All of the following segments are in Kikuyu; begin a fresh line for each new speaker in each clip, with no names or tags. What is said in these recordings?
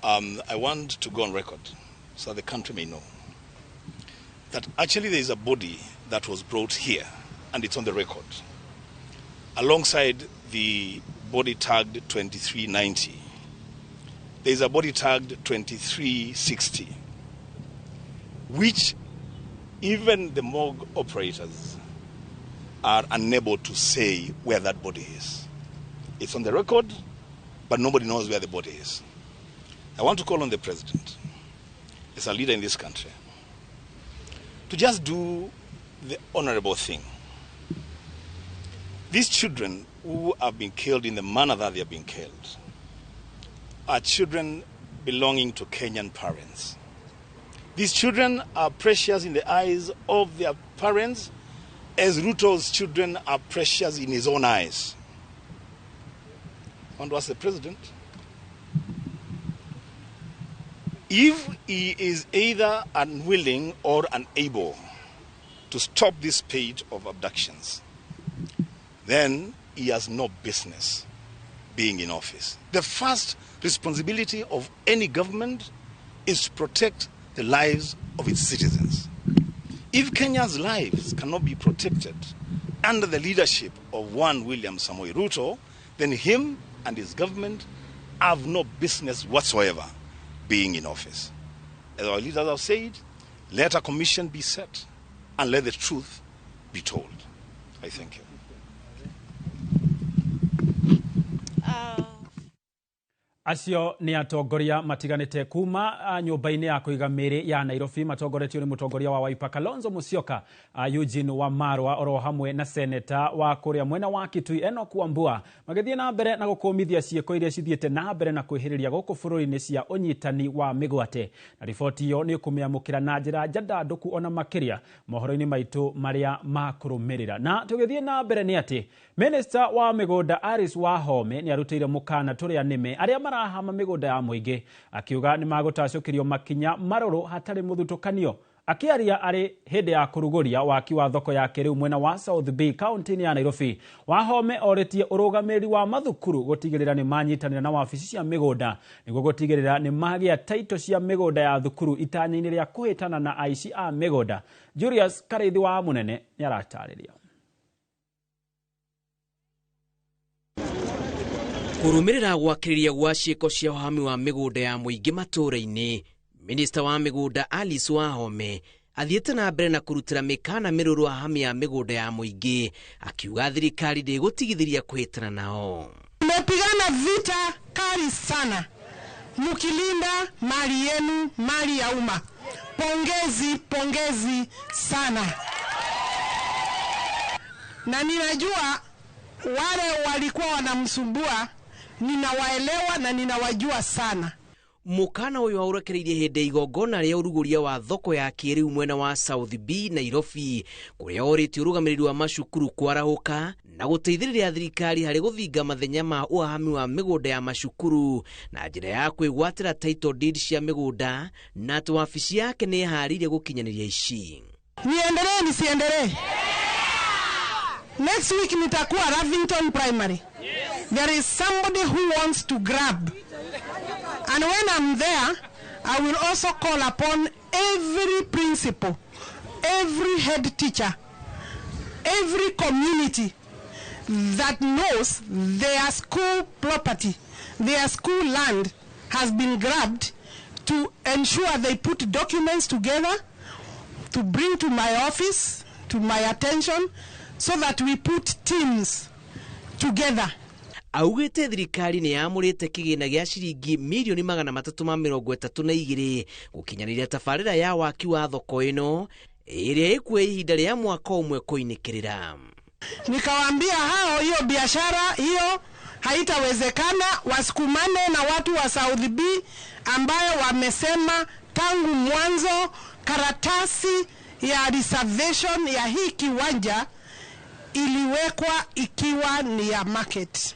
I want to go on record so the country may know that actually there is a body that was brought here, and it's on the record, alongside the body tagged 2390. There is a body tagged 2360, which even the morgue operators are unable to say where that body is. It's on the record, but nobody knows where the body is. I want to call on the president, as a leader in this country, to just do the honorable thing. These children who have been killed in the manner that they have been killed are children belonging to Kenyan parents. These children are precious in the eyes of their parents, as Ruto's children are precious in his own eyes. I want to ask the president if he is either unwilling or unable to stop this page of abductions, then he has no business being in office. The first responsibility of any government is to protect the lives of its citizens. If Kenya's lives cannot be protected under the leadership of one William Samoei Ruto, then him and his government have no business whatsoever being in office. As our leaders have said, let a commission be set and let the truth be told. I thank you.
Acio nĩ atongoria matiganĩte kuma nyũmba-inĩ ya kũiga mĩĩrĩ ya Nairobi, matongoretio nĩ mũtongoria wa Wiper Kalonzo Musyoka, Eugene Wamalwa, oro hamwe na seneta wa kũrĩa mwena wa Kitui Enoch Wambua, magĩthiĩ na mbere na gũkũmithia ciĩko iria cithiĩte na mbere na kwĩhĩrĩria gũkũ bũrũri-inĩ cia ũnyitani wa mĩgwate. Na riboti ĩyo nĩ ũkũmĩamũkĩra na njĩra njandandũku ona makĩria mohoro-inĩ maitũ marĩa makũrũmĩrĩra. Na tũgĩthiĩ na mbere nĩ atĩ Minister wa mĩgũnda Alice Wahome nĩ arutĩire mũkana tũrĩa nĩme arĩa marahama mĩgũnda ya mũingĩ, akiuga nĩ magũtacũkĩrio makinya marũrũ hatarĩ mũthutũkanio. Akĩaria arĩ hĩndĩ ya kũrugũria waki wa thoko ya kĩrĩu mwena wa South B kaunti-inĩ ya Nairobi, Wahome orĩtie ũrũgamĩrĩri wa mathukuru gũtigĩrĩra nĩ manyitanĩra na wabici cia mĩgũnda nĩguo gũtigĩrĩra nĩ magĩa taito cia mĩgũnda ya thukuru itanya-inĩ rĩa kũhĩtana na aici a mĩgũnda. Julius Karĩithi wa Mũnene nĩ aratarĩria.
Kũrũmĩrĩra gwakĩrĩria gwa ciĩko cia ũhami wa mĩgũnda ya mũingĩ matũũra-inĩ, Minista wa mĩgũnda Alice Wahome athiĩte na mbere na kũrutĩra mĩkana mĩrũrũ ahami ya mĩgũnda ya mũingĩ, akiuga thirikari ndĩgũtigithĩria kũhĩtana nao.
Mmepigana vita kali sana mkilinda mali yenu, mali ya umma. Pongezi, pongezi sana. Na ninajua wale walikuwa wanamsumbua, ninawaelewa na ninawajua sana.
Mũkana ũyũ aũrekereirie hĩndĩ igongona rĩa ũrugũria wa thoko ya kĩrĩu mwena wa South B Nairobi, kũrĩa orĩtie ũrũgamĩrĩri wa macukuru kwarahũka na gũteithĩrĩria thirikari harĩ gũthinga mathenya ma ũhami wa mĩgũnda ya macukuru na njĩra ya kwĩgwatĩra title deed cia mĩgũnda, na atĩ wabici yake nĩ ĩharĩirie gũkinyanĩria ici.
Niendelee nisiendelee? Next week nitakuwa Ravington Primary. There is somebody who wants to grab. And when I'm there, I will also call upon every principal, every head teacher, every community that knows their school property, their school land has been grabbed, to ensure they put documents together to bring to my office, to my attention, so that we put teams together.
Augĩte thirikari nĩ yamũrĩte kĩgĩna gĩa ciringi mirioni 332 gũkinyanĩria tabarĩra ya waki wa thoko ĩno ĩrĩa ĩkuoya ihinda rĩa mwaka ũmwe kũinĩkĩrĩra.
Nikawaambia hao hiyo biashara hiyo haitawezekana, wasukumane na watu wa South B ambayo wamesema tangu mwanzo karatasi ya reservation ya hii kiwanja iliwekwa ikiwa ni ya market.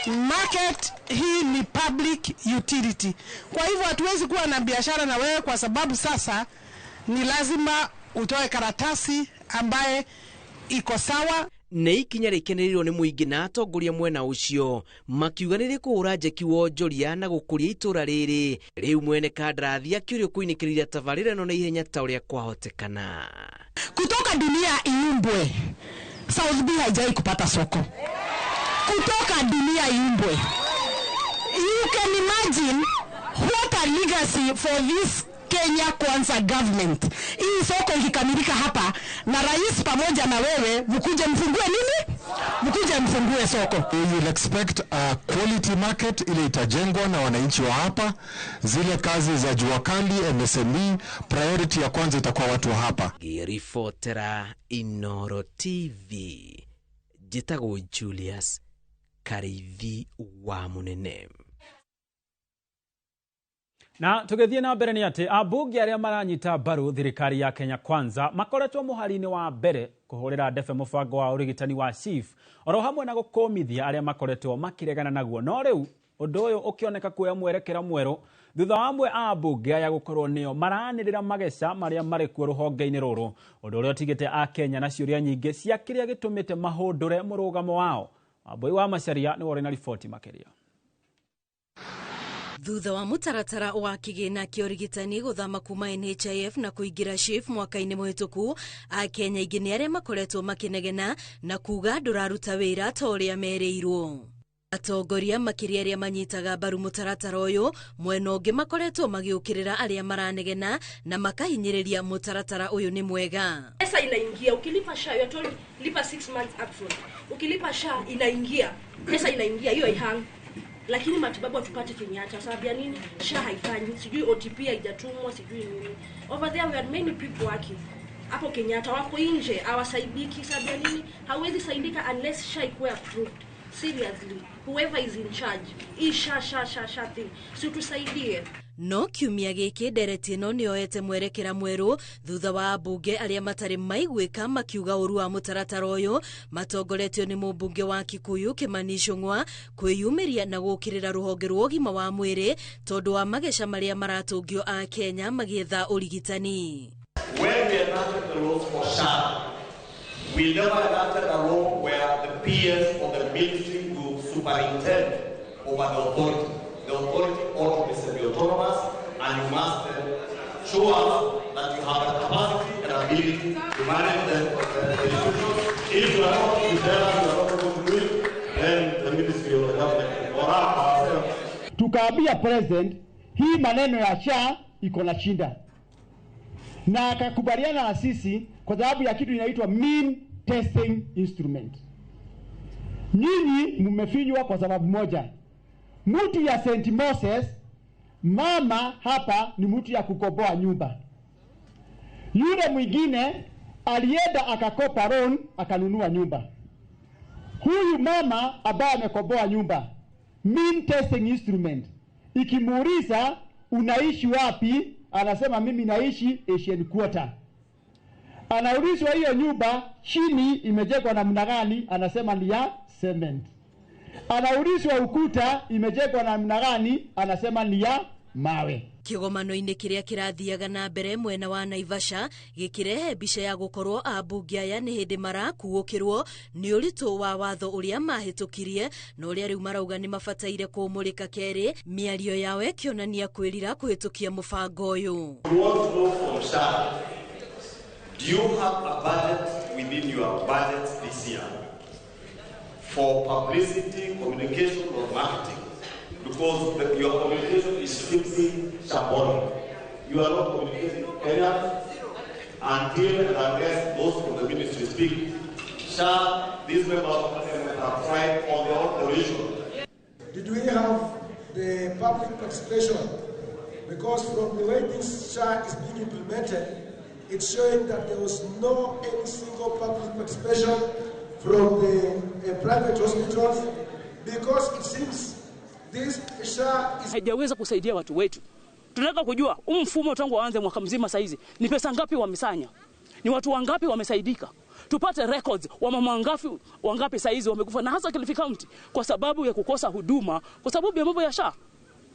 Market hii ni public utility. Kwa hivyo hatuwezi kuwa na biashara na wewe, kwa sababu sasa ni lazima utoe karatasi ambaye iko sawa.
Nĩ ikinya rĩkenereirwo nĩ mũingĩ na atongoria mwena ũcio makiuga nĩ rĩkũhũra njeki wonjoria na gũkũria itũra rĩrĩ. Rĩu mwene kandarathi akĩũrio kũinĩkĩrĩria tabarĩra ĩno na ihenya ta ũrĩa kwahotekana.
Kutoka dunia iumbwe, South B haijai kupata soko. Kutoka dunia iumbwe. You can imagine what a legacy for this Kenya Kwanza government. Hii soko ikikamilika hapa na rais pamoja na wewe mkuje mfungue nini? Mkuje mfungue soko.
We will expect a quality market ile itajengwa na wananchi wa hapa. Zile kazi za jua kali, MSME, priority ya kwanza itakuwa watu wa hapa.
Ngĩribotera Inoro TV, njĩtagwo Julius Kariithi wa Munene.
Na tũgĩthiĩ na mbere nĩ atĩ ambunge arĩa maranyita mbaru thirikari ya Kenya Kwanza makoretwo mũhari-inĩ wa mbere kũhũrĩra ndebe mũbango wa ũrigitani wa SHIF oro hamwe na gũkũmithia arĩa makoretwo makĩregana naguo. No rĩu ũndũ ũyũ ũkĩoneka kuoya mwerekera mwerũ thutha wa amwe a ambunge aya gũkorwo nĩo maranĩrĩra mageca marĩa marĩ kuo rũhonge-inĩ rũrũ, ũndũ ũrĩa ũtigĩte Akenya na ciũria nyingĩ cia kĩrĩa gĩtũmĩte mahũndũre mũrũgamo wao. Wambui wa Macharia nĩwe ũrĩ na riboti makĩria.
Thutha wa mũtaratara wa kĩgĩna kĩa ũrigitani gũthama kuma NHIF na kũingĩra SHIF mwaka-inĩ mũhĩtũku, Akenya aingĩ nĩ arĩa makoretwo makĩnegena na kuga ndũraruta wĩra ta ũrĩa merĩirwo. Atongoria makĩria arĩa manyitaga mbaru mũtaratara ũyũ mwena ũngĩ makoretwo magĩũkĩrĩra arĩa maranegena na makahinyĩrĩria mũtaratara ũyũ nĩ mwega.
Pesa inaingia ukilipa SHA, you are told lipa 6 months upfront. Ukilipa SHA inaingia, pesa inaingia hiyo haihang. Lakini matibabu hatupati Kenyatta sababu ya nini? SHA haifanyi, sijui OTP haijatumwa, sijui nini. Over there we had many people working. Hapo Kenyatta wako nje hawasaidiki sababu ya nini? Hawezi saidika unless SHA ikuwe approved. Seriously, whoever is in charge, hii SHA SHA SHA SHA thing, si tusaidie.
No kiumia gĩkĩ ndereti ĩno nĩyoete mwerekera mwerũ thutha wa ambunge arĩa matarĩ maiguĩka makiuga ũru wa mũtaratara ũyũ matongoretio nĩ mũmbunge wa Kikuyu Kĩmani Ichung'wa kwĩyumĩria na gũũkĩrĩra rũhonge rwa ũgima wa mwĩrĩ tondũ wa mageca marĩa maratũngio a Kenya magĩetha ũrigitani.
When we enacted the laws for SHA, we never enacted a law where the PS or the ministry will superintend over the authority. The authority ought to be semi-autonomous, and you must show us that you have the capacity and ability to manage the institutions. If you are not, you tell us you are not going to do it, then the ministry or the government or ourselves.
Tukaambia president hii maneno ya SHA iko na shinda, na akakubaliana na sisi kwa sababu ya kitu inaitwa mean testing instrument. Nyinyi mmefinywa kwa sababu moja. Mtu ya St. Moses, mama hapa ni mtu ya kukoboa nyumba. Yule mwingine alienda akakopa loan akanunua nyumba. Huyu mama ambaye amekoboa nyumba, mean testing instrument, ikimuuliza unaishi wapi, anasema mimi naishi Asian Quarter. Anaulizwa hiyo nyumba chini imejengwa namna gani, anasema ni ya cement. Anaulizwa ukuta imejengwa namna gani, anasema ni ya mawe.
Kĩgomano-inĩ kĩrĩa kĩrathiaga na mbere mwena wa Naivasha gĩkĩrehe mbica ya gũkorwo ambunge aya nĩ hĩndĩ marakuũkĩrwo nĩ ũritũ wa watho ũrĩa mahĩtũkirie na ũrĩa rĩu marauga nĩ mabataire kũũmũrĩka kerĩ, mĩario yao ĩkĩonania kwĩrira kũhĩtũkia mũbango ũyũ.
We want to know from SHA, do you have a budget within your budget this year for publicity, communication or marketing? Because your communication is simply shambolic. You are not communicating enough until and unless those from the ministry speak. SHA, these members of parliament have tried on their own volition.
Did we have the public participation? Because from the way this SHA is being implemented, it's showing that there was no any single public participation from the private hospitals, because it seems this SHA is...
Haijaweza kusaidia watu wetu. Tunataka kujua huu mfumo tangu waanze mwaka mzima saizi ni pesa ngapi wamesanya? Ni watu wangapi wamesaidika? Tupate records wa mama wangapi saizi wamekufa, na hasa Kilifi County kwa sababu ya kukosa huduma, kwa sababu ya mambo ya SHA.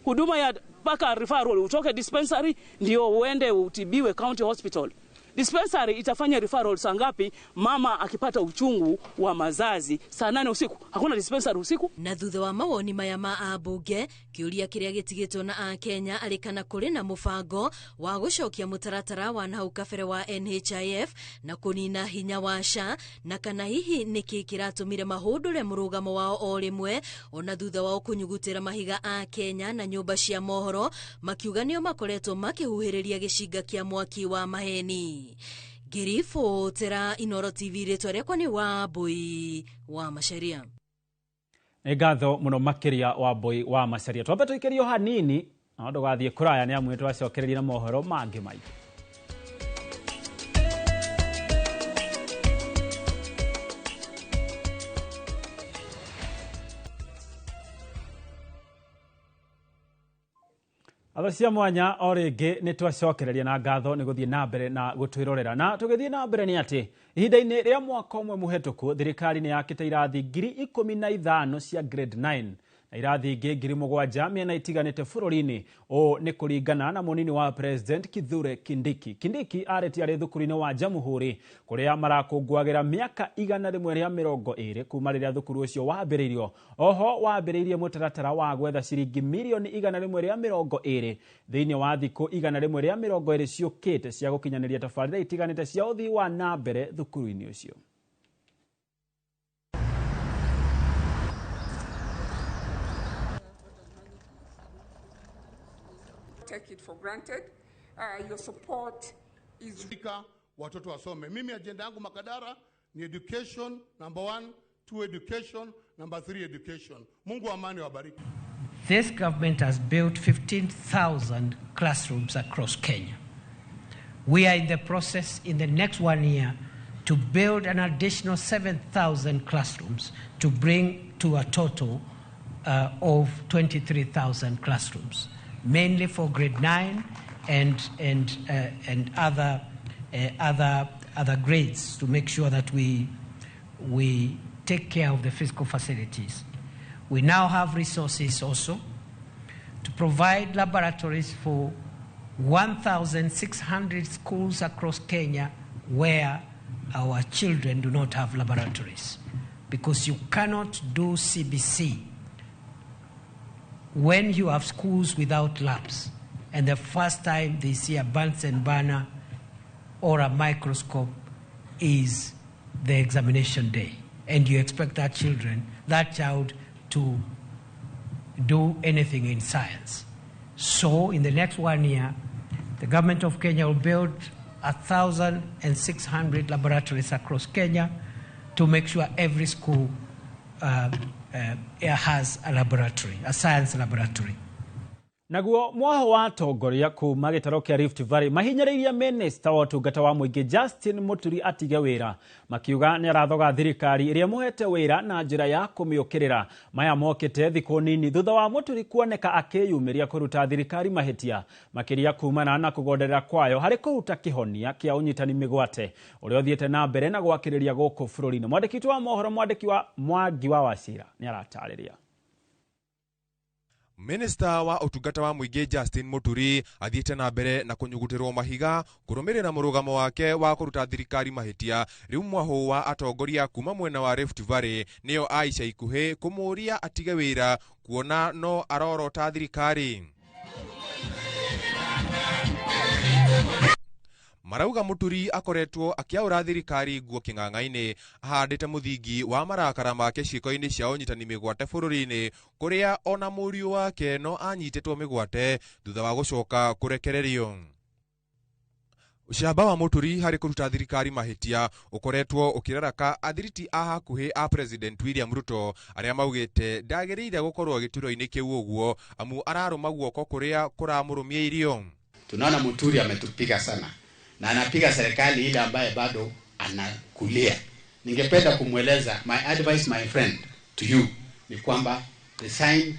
Huduma ya paka referral, utoke dispensary ndio uende utibiwe county hospital. Dispensary itafanya referral saa ngapi? Mama akipata uchungu wa mazazi saa 8 usiku, hakuna dispensary usiku.
Na thutha wa mawoni maya ma ambunge, kiuria kiria gitigitwo na akenya ari kana kuri na mubango wa gucokia mutaratara wa nahau kabere wa NHIF na kunina hinya wa SHA, na kana hihi niki kiratumire mahundure murugamo wao o rimwe ona thutha wao kunyugutira mahiga a Kenya na nyumba cia mohoro makiuga nio makoretwo makihuhiriria gicinga kia mwaki wa maheni. Ngiribotera Inooro TV, ritwa riakwa ni Wambui wa Macharia.
Nĩ ngatho mũno makĩria Wambui wa Macharia. Twambe tũikĩrio hanini na ndũgathiĩ kũraya nĩ amu nĩtwacokereria na mohoro mangĩ maingĩ. Atho cia mwanya o rĩngĩ nĩ twacokereria na ngatho nĩ gũthiĩ na mbere na gũtwĩrorera. Na tũgĩthiĩ na mbere nĩ atĩ ihinda-inĩ rĩa mwaka ũmwe mũhetũku thirikari nĩ yakĩte irathi 15,000 cia grade 9 na irathi ingĩ 7,000 mĩena itiganĩte bũrũri-inĩ. Ũũ nĩ kũringana na mũnini wa President Kithure Kindiki. Kindiki arĩtie arĩ thukuru-inĩ wa Jamhuri kũrĩa marakũngũagĩra mĩaka 120 kuma rĩrĩa thukuru ũcio wambĩrĩirio. Oho wambĩrĩirie mũtaratara wa gwetha ciringi mirioni 120 thĩinĩ wa thikũ 120 ciũkĩte cia gũkinyanĩria tabarĩra itiganĩte cia ũthii wa na mbere thukuru-inĩ ũcio.
Take it for granted. Your support is
watoto wasome. Mimi agenda yangu Makadara ni education number 1, 2 education, number 3 education. Mungu amani wabariki.
This government has built 15,000 classrooms across Kenya. We are in the process in the next 1 year to build an additional 7,000 classrooms to bring to a total of 23,000 classrooms, mainly for grade 9 and other grades, to make sure that we take care of the physical facilities. We now have resources also to provide laboratories for 1,600 schools across Kenya where our children do not have laboratories, because you cannot do CBC when you have schools without labs. And the first time they see a Bunsen burner or a microscope is the examination day. And you expect that child to do anything in science. So in the next 1 year, the government of Kenya will build 1,600 laboratories across Kenya to make sure every school has a laboratory, a science laboratory.
Naguo mwaho wa atongoria kuma gĩtaro kĩa Rift Valley mahinyĩrĩirie minista wa ũtungata wa mũingĩ Justin Muturi atige wĩra, makiuga nĩ arathoga thirikari ĩrĩa ĩmũhete wĩra na njĩra ya kũmĩũkĩrĩra. Maya mokĩte thikũ nini thutha wa Muturi kuoneka akĩyumĩria kũruta thirikari mahĩtia makĩria kumana na kũgonderera kwayo harĩ kũruta kĩhonia kĩa ũnyitani mĩgwate ũrĩa ũthiĩte na mbere na gwakĩrĩria gũkũ bũrũri-inĩ. Mwandĩki witũ wa mohoro mwandĩki wa Mwangi wa Wachira nĩ aratarĩria.
Minista wa ũtungata wa mũingĩ Justin Muturi athiĩte na mbere na kũnyugutĩrwo mahiga kũrũmĩrĩra mũrũgamo wake wa kũruta thirikari mahĩtia. Rĩu mwahũ wa atongoria kuma mwena wa Rift Valley nĩo a ica ikuhĩ kũmũũria atige wĩra kuona no arorota thirikari. Marauga Muturi akoretwo akĩaũra thirikari nguo kĩng'ang'a-inĩ ahandĩte mũthingi wa marakara make ciĩko-inĩ cia ũnyitani mĩgwate bũrũri-inĩ kũrĩa ona mũriũ wake no anyitĩtwo mĩgwate thutha wa gũcoka kũrekererio. Ũcamba wa Muturi harĩ kũruta thirikari mahĩtia ũkoretwo ũkĩraraka athiriti a hakuhĩ a President William Ruto arĩa maugĩte ndagĩrĩire gũkorwo gĩturwa-inĩ kĩu ũguo amu ararũma guoko kũrĩa kũramũrũmia irio.
Tunaona Muturi ametupiga sana na anapiga serikali ile ambaye bado anakulia. Ningependa kumweleza, my advice my friend to you ni kwamba resign,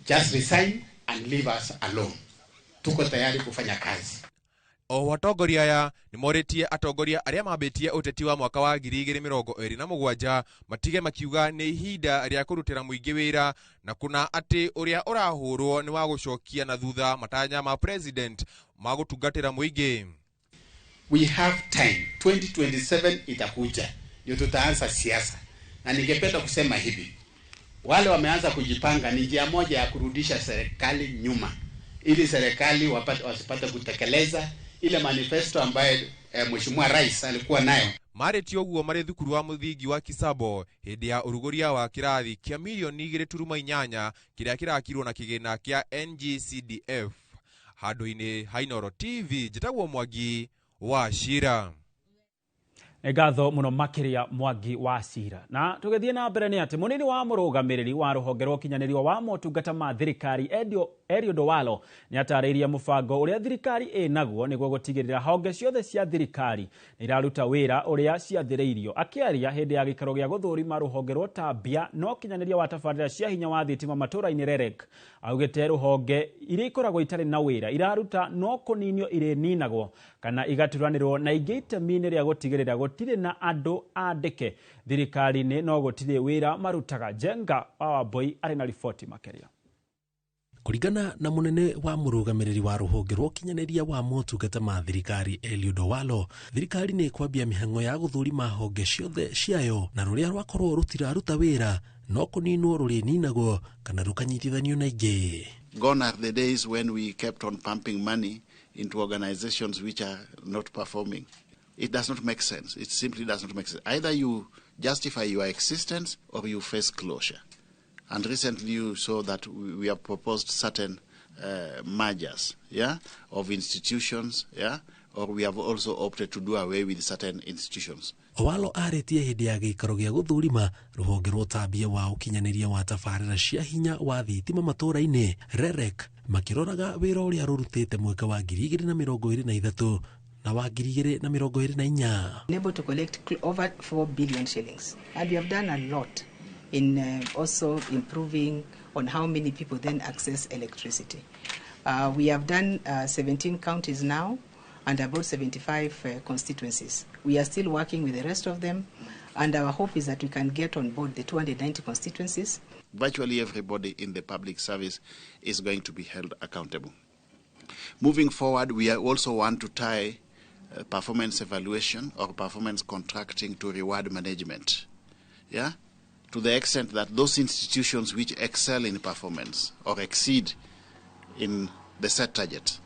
just resign and leave us alone. Tuko tayari kufanya kazi.
O atongoria aya nĩ morĩtie atongoria arĩa mambĩtie ũteti wa mwaka wa 2027 matige makiuga nĩ ihinda rĩa kũrutĩra mũingĩ wĩra na kuna atĩ ũrĩa ũrahũrwo nĩ wa gũcokia na thutha matanya ma president ma gũtungatĩra mũingĩ.
We have time. 2027 itakuja ndio tutaanza siasa, na ningependa kusema hivi, wale wameanza kujipanga ni njia moja ya kurudisha serikali nyuma, ili serikali wasipate kutekeleza ile manifesto ambayo Mheshimiwa Rais alikuwa nayo.
Marĩtie ũguo marĩ thukuru wa mũthingi wa Kisabo hĩndĩ ya ũrugũria wa kĩrathi kĩa mirioni 2.8 kĩrĩa kĩrakirwo na kĩgĩna kĩa NGCDF. Handũ-inĩ ha Inooro TV, njĩtagwo Mwangi wa Cira.
Ngatho muno makiria Mwangi wa Cira. Na tugithie na mbere ni ati munini wa murugamiriri wa ruhonge rwa ukinyaniria wa motungata ma thirikari Eliud Owalo ni atarĩirie mũbango ũrĩa thirikari ĩnaguo nĩguo gũtigĩrĩra honge ciothe cia thirikari nĩ iraruta wĩra ũrĩa ciathĩrĩirio. Akĩaria hĩndĩ ya gĩikaro gĩa gũthũrima rũhonge rwa ũtambia na ũkinyanĩria wa tabarĩra cia hinya wa thitima matũra-inĩ REREC, augĩte rũhonge iria ikoragwo itarĩ na wĩra iraruta no kũninio irĩninagwo kana igaturanĩrwo na ingĩ itemi-inĩ rĩa gũtigĩrĩra gũtirĩ na andũ andĩke thirikari-inĩ no gũtirĩ wĩra marutaga. Jenga wa Wambui arĩ na riboti makĩria.
Kũringana na mũnene wa mũrũgamĩrĩri wa rũhonge rwa ũkinyanĩria wa motungata ma thirikari Eliud Owalo, thirikari nĩ ĩkwambia mĩhang'o ya gũthũrima honge ciothe ciayo na rũrĩa rwakorwo rũtiraruta wĩra no kũninwo rũrĩninagwo kana rũkanyitithanio na ingĩ.
Gone are the days when we kept on pumping money into organizations which are not performing. It does not make sense. It simply does not make sense. Either you justify your existence or you face closure. And recently you saw that we have proposed certain mergers, yeah, of institutions, yeah, or we have also opted to do away with certain institutions.
Owalo arĩtie hĩndĩ ya gĩikaro gĩa gũthũrima rũhonge rwa ũtambia wa ũkinyanĩria wa tabarĩra cia hinya wa thitima matũra-inĩ REREC, makĩroraga wĩra ũrĩa rũrutĩte mwaka wa 2023 na wa 2024.
Able to collect over 4 billion shillings, and we have done a lot in also improving on how many people then access electricity. We have done 17 counties now and about 75 constituencies. We are still working with the rest of them, and our hope is that we can get on board the 290 constituencies.
Virtually everybody in the public service is going to be held accountable. Moving forward, we also want to tie performance evaluation or performance contracting to reward management. Yeah? To the extent that those institutions which excel in performance or exceed in the set target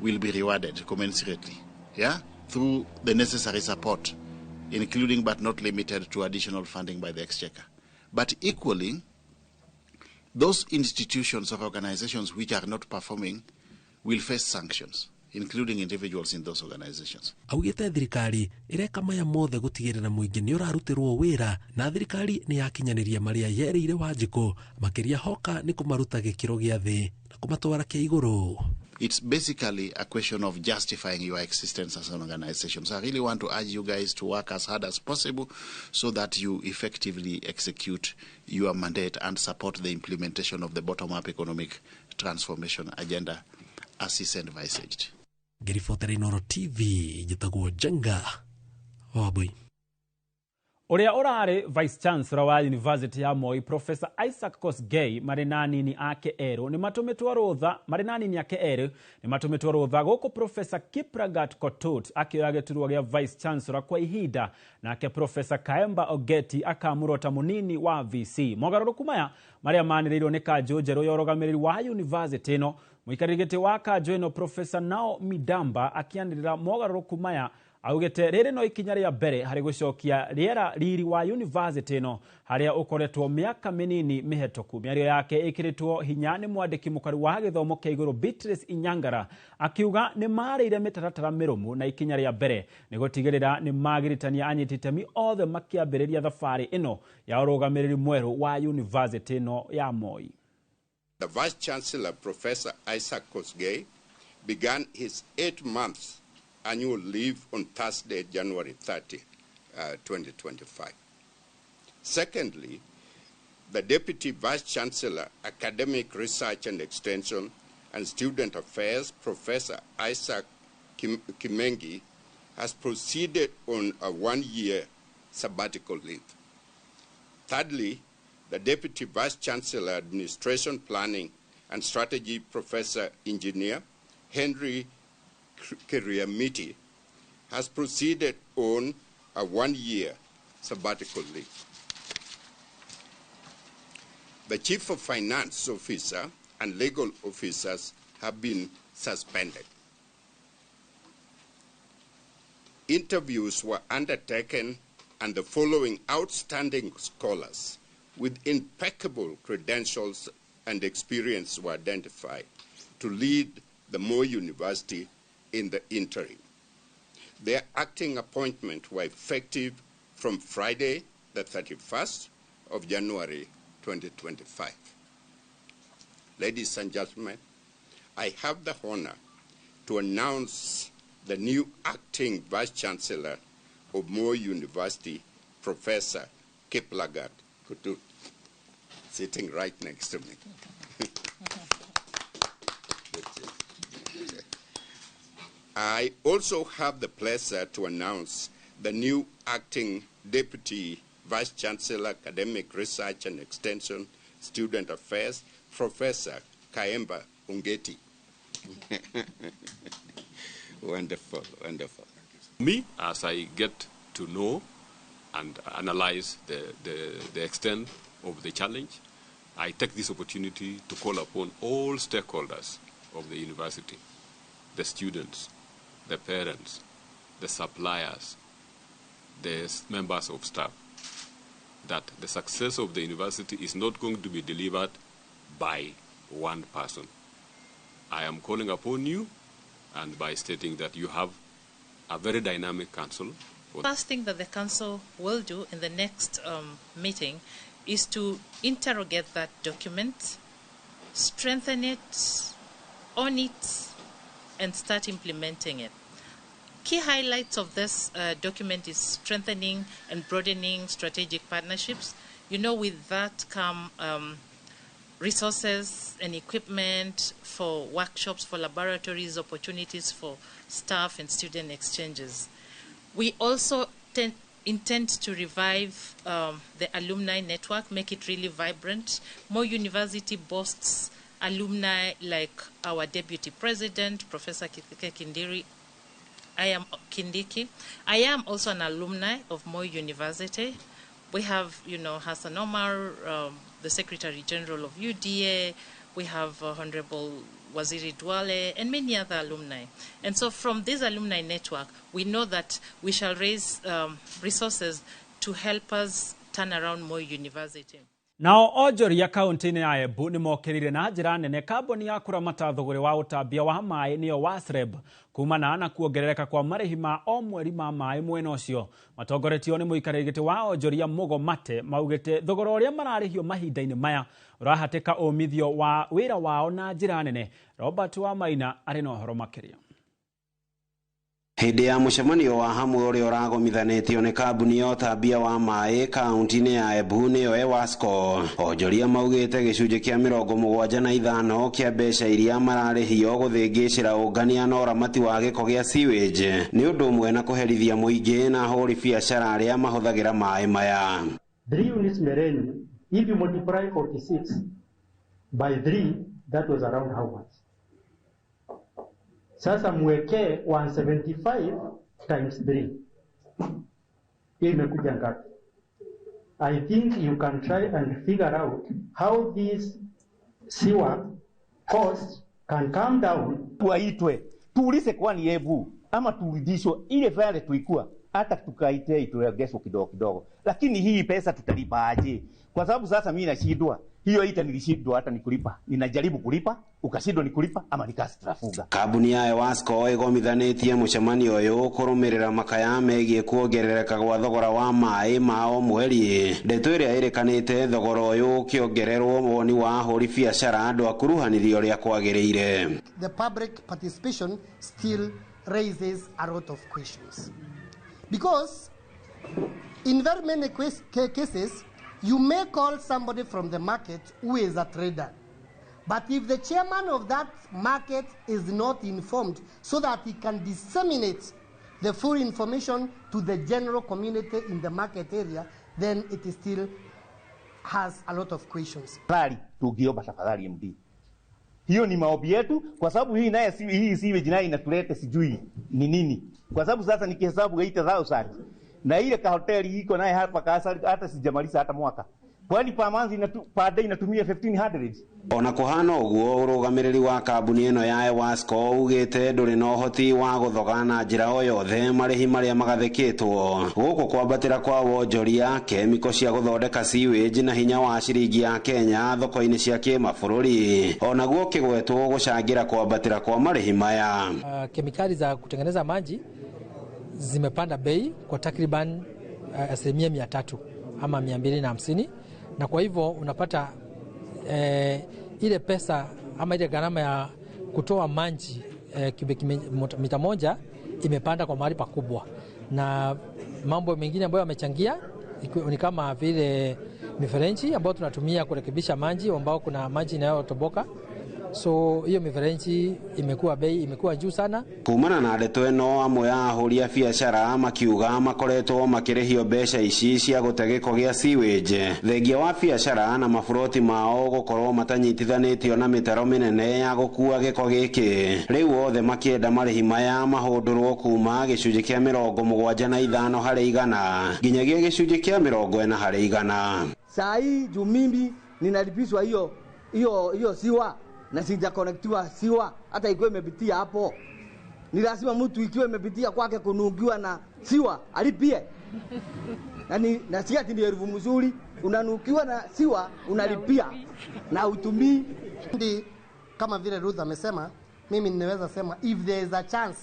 will be rewarded commensurately, yeah, through the necessary support, including but not limited to additional funding by the exchequer. But equally, those institutions or organizations which are not performing will face sanctions, including individuals in those organizations.
Augĩte thirikari ĩreka maya mothe gũtigĩrĩra mũingĩ nĩ ũrarutĩrwo wĩra na thirikari nĩ yakinyanĩria marĩa yerĩire Wanjikũ, makĩria hoka nĩ kũmaruta gĩkĩro gĩa thĩ na kũmatwara kĩa igũrũ.
It's basically a question of justifying your existence as an organization. So I really want to urge you guys to work as hard as possible so that you effectively execute your mandate and support the implementation of the bottom-up economic transformation agenda as is envisaged.
Ngĩribotera Inooro TV, njĩtagwo Jenga Wambui.
Ũrĩa ũrarĩ Vice Chancellor wa University ya Moi Professor Isaac Kosgei marĩ na anini ake erũ nĩ matũmĩtwo rũtha marĩ na anini ake erũ nĩ matũmĩtwo rũtha gũkũ Professor Kiplagat Kotut akĩoya gĩturwa gĩa Vice Chancellor kwa ihinda, nake Professor Kaemba Ogeti akamũrwo ta mũnini wa VC. Mogarũrũku maya marĩa manĩrĩirwo nĩ kanjũ njerũ ya ũrũgamĩrĩri wa university ĩno. Mũikarĩri gĩtĩ wa kanjũ ĩno Professor Nao Midamba akĩanĩrĩra mogarũrũku maya augĩte rĩrĩ no ikinya rĩa mbere harĩ gũcokia rĩera riri wa university ĩno harĩa ũkoretwo mĩaka mĩnini mĩhetũku. Mĩario yake ĩkĩrĩtwo hinya nĩ mwandĩki mũkaru wa gĩthomo kĩa igũrũ Beatrice Inyangara akiuga nĩ marĩire mĩtaratara mĩrũmu na ikinya rĩa mbere nĩ gũtigĩrĩra nĩ magiritania anyiti itemi othe makĩambĩrĩria thabarĩ ĩno ya ũrũgamĩrĩri mwerũ wa university ĩno ya Moi.
The Vice Chancellor, Professor Isaac Kosgei, began his 8 months annual leave on Thursday, January 30, 2025. Secondly, the Deputy Vice Chancellor, Academic Research and Extension and Student Affairs, Professor Isaac Kimengi, has proceeded on a 1-year sabbatical leave. Thirdly, the Deputy Vice Chancellor, Administration Planning and Strategy, Professor Engineer Henry Kiriamiti has proceeded on a 1-year sabbatical leave. The Chief of Finance Officer and legal officers have been suspended. Interviews were undertaken and the following outstanding scholars with impeccable credentials and experience were identified to lead the Moi University in the interim. Their acting appointment were effective from Friday, the 31st of January, 2025. Ladies and gentlemen, I have the honor to announce the new acting Vice Chancellor of Moi University, Professor Kiplagat Kutut, sitting right next to me. I also have the pleasure to announce the new acting Deputy Vice Chancellor, Academic Research and Extension, Student Affairs, Professor Kaemba Ongeti. Wonderful, wonderful.
Me, as I get to know and analyze the extent of the challenge, I take this opportunity to call upon all stakeholders of the university, the students, the parents, the suppliers, the members of staff, that the success of the university is not going to be delivered by one person. I am calling upon you and by stating that you have a very dynamic council.
First thing that the council will do in the next meeting is to interrogate that document, strengthen it, own it, and start implementing it. Key highlights of this document is strengthening and broadening strategic partnerships. You know, with that come resources and equipment for workshops, for laboratories, opportunities for staff and student exchanges. We also intend to revive the alumni network, make it really vibrant. Moi University boasts alumni like our Deputy President, Professor Kithure Kindiki. I am Kindiki. I am also an alumni of Moi University. We have, you know, Hassan Omar, the Secretary General of UDA. We have Honorable Waziri Duale and many other alumni. And so from this alumni network, we know that we shall raise resources to help us turn around Moi University.
Nao onjoria kaunti-inĩ ya Embu nĩ mokĩrĩire na njĩra nene kambuni ya kũramata thũgũrĩ wa ũtambia wa maĩ nĩyo WASREB kumana na kuongerereka kwa marĩhi ma o mweri ma maĩ mwena ũcio. Matongoretio nĩ mũikarĩri gĩtĩ wa onjoria Mugo Mate maugĩte thogora ũrĩa mararĩhio mahinda-inĩ maya ũrahatĩka ũmithio wa wĩra wao na njĩra nene. Robert Wamaina arĩ na ũhoro makĩria.
Hĩndĩ ya mũcemanio wa hamwe ũrĩa ũragomithanĩtio nĩ kambuni ya ũtambia wa maĩ kaunti-inĩ ya Embu nĩyo EWASCO, onjoria maugĩte gĩcunjĩ kĩa 75 kĩa mbeca iria mararĩhio gũthĩngĩcĩra ũngania na ũramati wa gĩko gĩa sewage nĩ ũndũ ũmwe na kũherithia mũingĩ na ahũri biacara arĩa mahũthagĩra maĩ maya.
3 units Mereni, if you multiply 46 by 3, that was around how much? Sasa mweke 175 times 3. Hii imekuja ngapi? I think you can try and figure out how this sewer cost can come down.
Tuaitwe, tuulize kwani Embu ama turudishwe ile fare tuikua hata tukaite ituongezwe kidogo kidogo. Lakini hii pesa tutalipa aje? Kwa sababu sasa mimi nashindwa. Hiyo ita nilishindwa hata nikulipa. Ninajaribu kulipa, ukashindwa nikulipa ama nikastrafuga.
Kambuni ya EWASCO ĩgomithanĩtie mũcemanio ũyũ kũrũmĩrĩra makaya megiĩ kuongerereka gwa thogora wa maĩ ma o mweri. Ndeto ĩrĩa ĩrĩkanĩte thogora ũyũ ũkĩongererwo woni wa ahũri biacara ndwakuruhanirio ũrĩa kwagĩrĩire.
The public participation still raises a lot of questions. Because in very many cases, you may call somebody from the market who is a trader. But if the chairman of that market is not informed so that he can disseminate the full information to the general community in the market area, then it still has a lot of questions.
Tafadhali, tukiomba tafadhali MD. Hiyo ni maombi yetu, kwa sababu hii naye hii sewage naye inatulete sijui ni nini, kwa sababu sasa nikihesabu 8,000 na ile ka hoteli iko naye hapa kasa, hata sijamaliza hata mwaka, kwani per month per day inatumia 1500.
Ona kuhana ũguo ũrũgamĩrĩri wa kambuni ĩno ya Ewasco ugĩte ndũrĩ na ũhoti wa gũthoga na njĩra o yothe marĩhi marĩa magathĩkĩtwo gũkũ kwambatĩra kwa wonjoria kemiko cia gũthondeka sewage na hinya wa ciringi ya Kenya thoko-inĩ cia kĩmabũrũri onaguo kĩgwetwo gũcangĩra kwambatĩra kwa marĩhi maya.
Kemikali za kutengeneza maji zimepanda bei kwa takriban 300% ama 250, na kwa hivyo unapata ile pesa ama ile gharama ya kutoa maji cubic mita moja imepanda kwa mahali pakubwa. Na mambo mengine ambayo yamechangia ni kama vile mifereji ambayo tunatumia kurekebisha maji, ambao kuna maji inayotoboka. So hiyo mifereji imekuwa bei imekuwa juu sana.
Kumana na ndeto ĩno amwe a ahũri a biacara makiuga makoretwo makĩrĩhio mbeca ici cia gũte gĩko gĩa sewage thengia wa biacara na maburoti mao gũkorwo matanyitithanĩtio na mĩtaro mĩnene ya gũkua gĩko gĩkĩ. Rĩu othe makĩenda marĩhi maya mahũndũrwo kuma gĩcunjĩ kĩa 75 harĩ igana nginyagia gĩcunjĩ kĩa 40 harĩ igana.
Saa hii juu mimi ninalipishwa hiyo hiyo hiyo siwa na sijakonektiwa siwa, hata ikiwa imepitia hapo ni lazima mtu ikiwa imepitia kwake kunukiwa na siwa alipie. Na si ati ni elfu mzuri, unanukiwa na siwa unalipia na utumii.
Ndi kama vile Ruth amesema, mimi ninaweza sema if there is a chance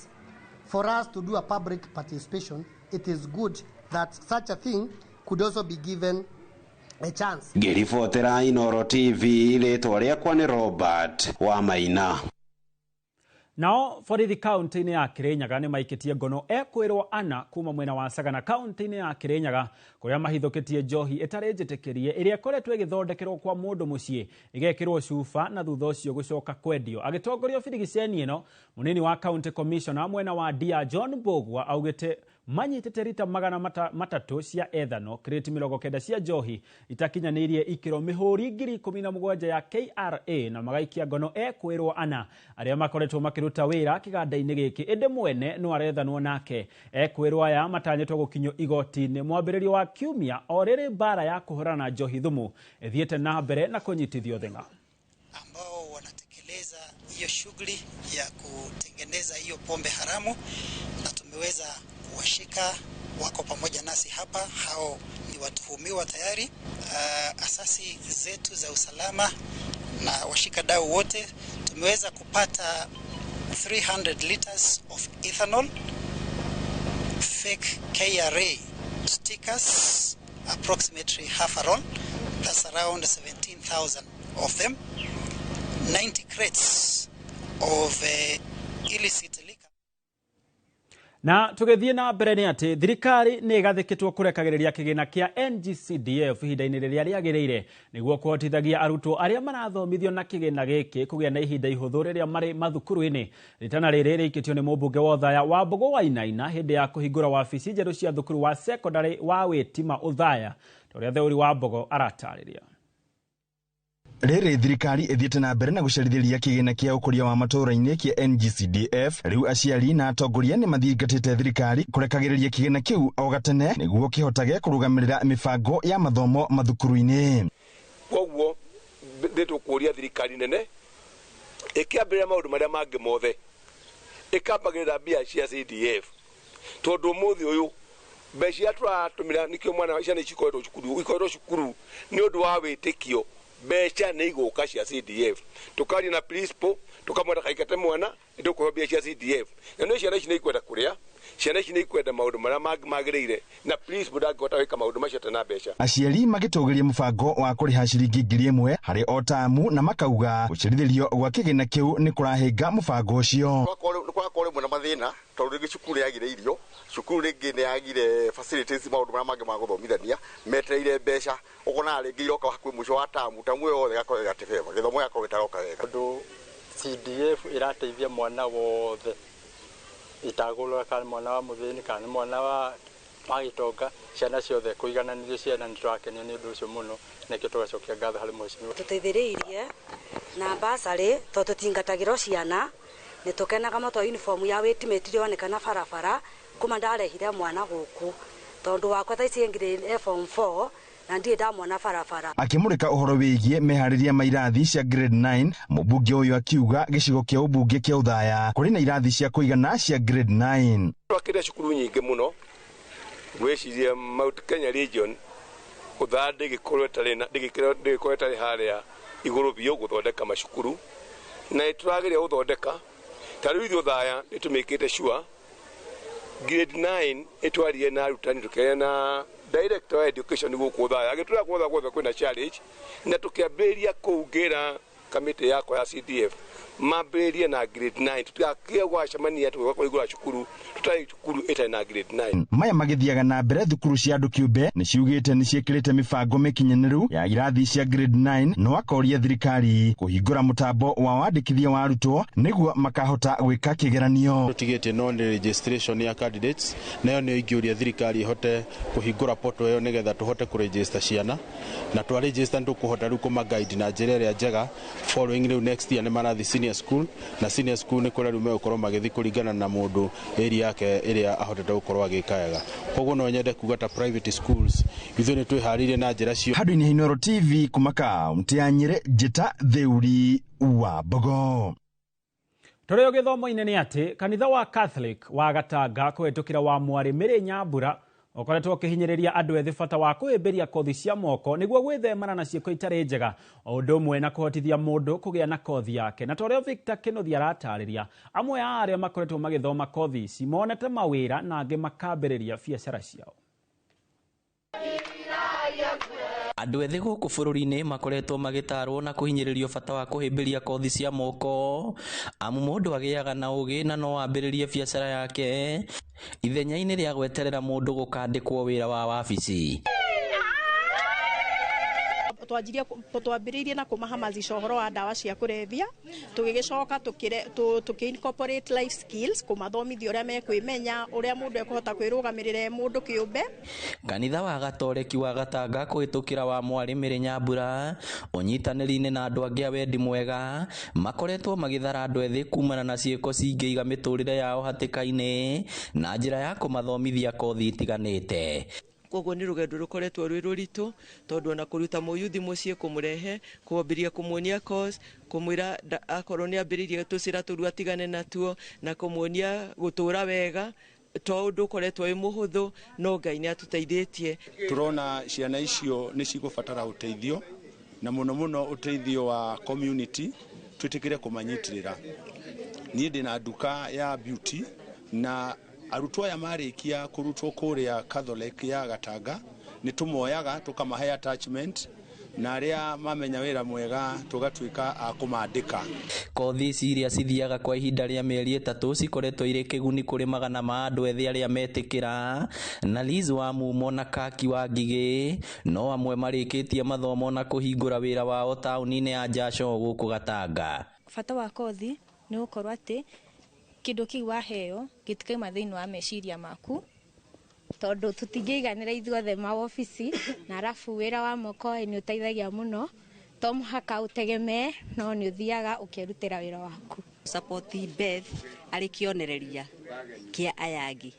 for us to do a public participation, it is good that such a thing could also be given a chance.
Ngĩribotera Inooro TV rĩtwa rĩakwa nĩ Robert wa Maina.
Nao borithi kaunti-inĩ ya Kirinyaga nĩ maikĩtie ngono ekwĩrwo ana kuma mwena wa Sagana kaunti-inĩ ya Kirinyaga kũrĩa mahithũkĩtie njohi ĩtarĩ njĩtĩkĩrie ĩrĩa ĩkoretwo ĩgĩthondekerwo kwa mũndũ mũciĩ ĩgekĩrwo cuba na thutha ũcio gũcoka kwendio. Agĩtongoria birigiceni ĩno, mũnini wa county commissioner mwena wa Ndia John Mbugua augĩte manyitĩte rita 300 cia ethano, kreti 90 cia njohi itakinyanĩirie ikĩro mĩhũri 17,000 ya KRA na magaikia ngono ekwĩrwo ana arĩa makoretwo makĩruta wĩra kĩganda-inĩ gĩkĩ ĩndĩ mwene no arethanwo nake. Ekwĩrwo aya matanyĩtwo gũkinyio igoti-inĩ mwambĩrĩrio wa kiumia o rĩrĩ mbara ya kũhũrana na njohi thumu ĩthiĩte na mbere na kũnyitithio thing'a.
Ambao wanatekeleza hiyo shughuli ya kutengeneza hiyo pombe haramu na tumeweza kuwashika, wako pamoja nasi hapa, hao ni watuhumiwa tayari. Asasi zetu za usalama na washikadau wote tumeweza kupata 300 liters of ethanol, fake KRA stickers, approximately half a roll, that's around 17,000 of them, 90 crates of illicit liquor.
Na tũgĩthiĩ na mbere nĩ atĩ thirikari nĩ ĩgathĩkĩtwo kũrekagĩrĩria kĩgĩna kĩa NGCDF ihinda-inĩ rĩrĩa rĩagĩrĩire nĩguo kũhotithagia arutwo arĩa marathomithio na kĩgĩna gĩkĩ kũgĩa na ihinda ihũthũ rĩrĩa marĩ mathukuru-inĩ. Rĩtana rĩrĩ rĩikĩtio nĩ mũmbunge wa Othaya Wambũgũ Wainaina hĩndĩ ya kũhingũra wabici njerũ cia thukuru wa secondary wa Wĩtima Othaya, ta ũrĩa Theuri Wambũgũ aratarĩria.
Rĩrĩ thirikari ĩthiĩte na mbere na gũcerithĩria kĩgĩna kĩa ũkũria wa matũũra-inĩ kĩa NGCDF. Rĩu aciari na atongoria nĩ mathingatĩte thirikari kũrekagĩrĩria kĩgĩna kĩu o gatene nĩguo kĩhotage kũrũgamĩrĩra mĩbango ya mathomo mathukuru-inĩ.
Koguo nĩtũkũria thirikari nene ĩkĩambĩrĩria maũndũ marĩa mangĩ mothe ĩkambagĩrĩra mbia cia CDF, tondũ ũmũthĩ ũyũ mbeca iria tũratũmĩra nĩkĩo mwana ciana ici ikoretwo cukuru nĩ ũndũ wa wĩtĩkio mbeca nĩ igũka cia CDF. Tukaria na principal tukamwenda kaikate mwana ndũkũheo mbia cia CDF, na nĩ ciana ici nĩ ikwenda kũrĩa, ciana ici nĩ ikwenda maũndũ marĩa magĩrĩire, na principal ndangĩhota gwĩka maũndũ macio atarĩ na mbeca.
Aciari magĩtũgĩria mũbango wa kũrĩha ciringi 1,000 harĩ o tamu na makauga gũcerithĩrio gwa kĩgĩna kĩu nĩ kũrahĩnga mũbango ũcio.
Kũrakorwo rĩmwe na mathĩna tondũ rĩngĩ cukuru nĩ yagire irio, cukuru rĩngĩ nĩ yagire facilities, maũndũ marĩa mangĩ ma gũthomithania metereire mbeca, ũkonaga rĩngĩ iroka hakuhĩ mũico wa tamu, tamu ĩyo yothe ĩgakorwo ĩgatebeba, gĩthomo gĩgakorwo gĩtaroka wega.
Tondũ CDF ĩrateithia mwana wothe itagũrũra kana mwana wa mũthĩni kana mwana wa
Magĩtonga ciana ciothe kũigananĩrio ciana nĩ tũrakenio nĩ ũndũ ũcio mũno nĩkĩo tũgacokia ngatho harĩ mheshimiwa.
Tũteithĩrĩirie na basarĩ tondũ tũtingatagĩrwo ciana nĩ tũkenaga mũno tondũ uniform ya wĩtimĩti ndĩronekana barabara kuma ndarehire mwana gũkũ tondũ wakwa thaa ici grade form 4 na ndirĩ ndamwona barabara.
Akĩmũrĩka ũhoro wĩgiĩ meharĩria ma irathi cia grade 9, mũmbunge ũyũ akiuga gĩcigo kĩa ũmbunge kĩa Othaya kũrĩ na irathi cia kũigana cia grade 9.
Twakĩte cukuru nyingĩ mũno, ngwĩciria Mount Kenya region Othaya ndĩgĩkorwo ĩtarĩ harĩa igũrũ biũ gũthondeka macukuru, na nĩtũrageria gũthondeka. Ta rĩu ithuĩ Othaya nĩtũmĩkĩte sure grade 9 ĩtwarire na arutani tũkĩaria na director wa education gũkũ Othaya agĩtwĩra guothe guothe kwĩna challenge, na tũkĩambĩrĩria kũu ngĩra kamĩtĩ yakwa ya CDF mambĩrĩrie na grade 9 tũtigakĩe gwacemania tũgĩũka kũhingũra cukuru tũtarĩ cukuru ĩtarĩ na grade 9.
Maya magĩthiaga na mbere, thukuru cia andũ kĩũmbe nĩ ciugĩte nĩ ciĩkĩrĩte mĩbango mĩkinyanĩru ya irathi cia grade 9, no akoria thirikari kũhingũra mũtambo wa wandĩkithia wa arutwo nĩguo makahota gwĩka kĩgeranio.
Tũtigĩtie no nĩ registration ya candidates, nayo nĩyo ingĩũria thirikari ĩhote kũhingũra portal ĩyo nĩgetha tũhote kũregister ciana, na twa register nĩ tũkũhota rĩu kũma guide na njĩra ĩrĩa njega. Following rĩu next year nĩ marathi senior school, na senior school nĩ kũrĩa rĩu megũkorwo magĩthiĩ kũringana na mũndũ area yake ĩrĩa ahotete gũkorwo agĩka wega. Koguo no nyende kuga ta private schools ithuĩ nĩ twĩharĩirie na njĩra cio.
Handũ-inĩ ha Inooro TV kuma kaũntĩ ya Nyĩrĩ, Njĩta Theuri wa Mbogo.
Tũrĩ o gĩthomo-inĩ nĩ atĩ kanitha wa Catholic wa Gatanga kũhĩtũkĩra wa Mwarĩ Mĩrĩ Nyambura ũkoretwo ũkĩhinyĩrĩria andũ ethĩ bata wa kũhĩmbĩria kothi cia moko nĩguo gwĩthemana na ciĩko itarĩ njega, o ũndũ ũmwe na kũhotithia mũndũ kũgĩa na kothi yake. Na ta ũrĩa Victor Kĩnuthia aratarĩria, amwe a arĩa makoretwo magĩthoma kothi ici monete mawĩra na angĩ makambĩrĩria biacara ciao.
Andũ ethĩ gũkũ bũrũri-inĩ makoretwo magĩtarwo na kũhinyĩrĩrio bata wa kũhĩmbĩria kothi cia moko, amu mũndũ agĩaga na ũgĩ na no ambĩrĩrie biacara yake ithenya-inĩ rĩa gweterera mũndũ gũkandĩkwo wĩra wa wabici.
Twambĩrĩirie na kũmahamazisha ũhoro wa ndawa cia kũrebia, tũgĩgĩcoka tũkĩ incorporate life skills, kũmathomithia ũrĩa mekwĩmenya, ũrĩa mũndũ ekũhota kwĩrũgamĩrĩra mũndũ kĩũmbe.
Kanitha wa Gatoreki wa Gatanga kũhĩtũkĩra wa Mwarĩ Mĩrĩ Nyambura ũnyitanĩri-inĩ na andũ angĩ a wendi mwega makoretwo magĩthara andũ ethĩ kumana na ciĩko cingĩiga mĩtũrĩre yao hatĩka-inĩ na njĩra ya kũmathomithia kothi itiganĩte.
Koguo nĩ rũgendo rũkoretwo rwĩ rũritũ tondũ ona kũruta mũyuthi mũciĩ kũmũrehe kwambĩrĩria kũmuonia course, kũmwĩra akorwo nĩ ambĩrĩirie tũcĩra tũru atigane natuo, na kũmuonia gũtũra wega to ũndũ ũkoretwo wĩ mũhũthũ, no Ngai nĩ atũteithĩtie.
Tũrona ciana icio nĩ cigũbatara ũteithio, na mũno mũno ũteithio wa community twĩtĩkĩre kũmanyitĩrĩra. Niĩ ndĩna nduka ya beauty, na arutwo aya marĩkia kũrutwo kũrĩa Catholic ya Gatanga nĩ tũmoyaga tũkamahe attachment, na arĩa mamenya wĩra mwega tũgatuĩka a kũmandĩka.
Kothi ici iria cithiaga kwa ihinda rĩa mĩeri 3 cikoretwo irĩ kĩguni kũrĩ magana ma andũ ethĩ arĩa metĩkĩra, na Liz wa Mumo na Kaki wa Ngigĩ no amwe marĩkĩtie mathomo na kũhingũra wĩra wao taũni-inĩ ya Njasho gũkũ Gatanga.
Bata wa kothi nĩ gũkorwo atĩ kĩndũ kĩu waheo gĩtikauma thĩinĩ wa meciria maku, tondũ tũtingĩiganĩra ithuothe mawobici, na arabu wĩra wa moko nĩ ũteithagia mũno, to mũhaka ũtegemee, no nĩ ũthiaga ũkerutĩra wĩra waku.
Support Beth arĩ kĩonereria kĩa aya angĩ,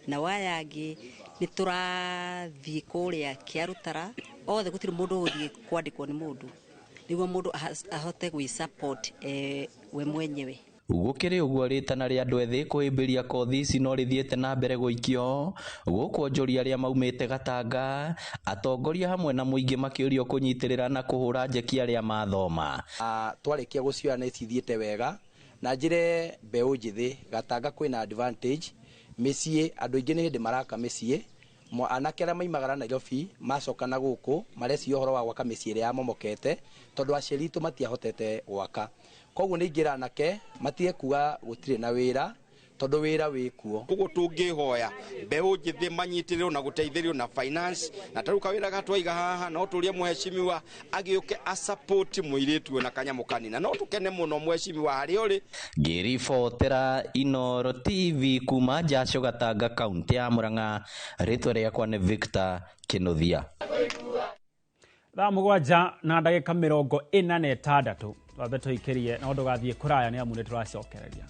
na aya angĩ nĩ tũrathiĩ kũrĩa Kĩarũtara othe, gũtirĩ mũndũ ũgũthiĩ kwandĩkwo nĩ mũndũ, nĩguo mũndũ ahote gwĩ support we mwenyewe.
Gũkĩrĩ ũguo rĩtana rĩa andũ ethĩ kũhĩmbĩria kothi ici no rĩthiĩte na mbere gũikio gũkũ onjoria arĩa maumĩte Gatanga, atongoria hamwe na mũingĩ makĩũrio kũnyitĩrĩra na kũhũra njeki arĩa mathoma.
Twarĩkia gũcioya nĩ cithiĩte wega, na njĩre mbeũ njĩthĩ Gatanga kwĩna advantage mĩciĩ, andũ aingĩ nĩ hĩndĩ maraka mĩciĩ, anake arĩa maimagara Nairobi macoka na gũkũ mareciria ũhoro wa gwaka mĩciĩ ĩrĩa yamomokete, tondũ aciari aitũ matiahotete gwaka. Koguo nĩ ingĩra anake matige kuga gũtirĩ na wĩra, Tondu wira wikuo.
Koguo tũngĩhoya mbeũ njĩthĩ manyitĩrĩrwo na gũteithĩrĩrio na finance, na tarĩu kawĩra gatwaiga haha no tũrie mheshimiwa agĩũke asupport mũirĩtu ũyũ na kanyamũ kanina, no tũkene mũno mheshimiwa harĩa ũrĩ.
Ngĩribotera Inoro TV kuma Njaco Gatanga, kaunti ya Murang'a, rĩtwa rĩakwa nĩ Victor Kinuthia.
7:46, twambe tũikĩrie no ndũgathiĩ kũraya nĩ amu nĩ tũracokereria.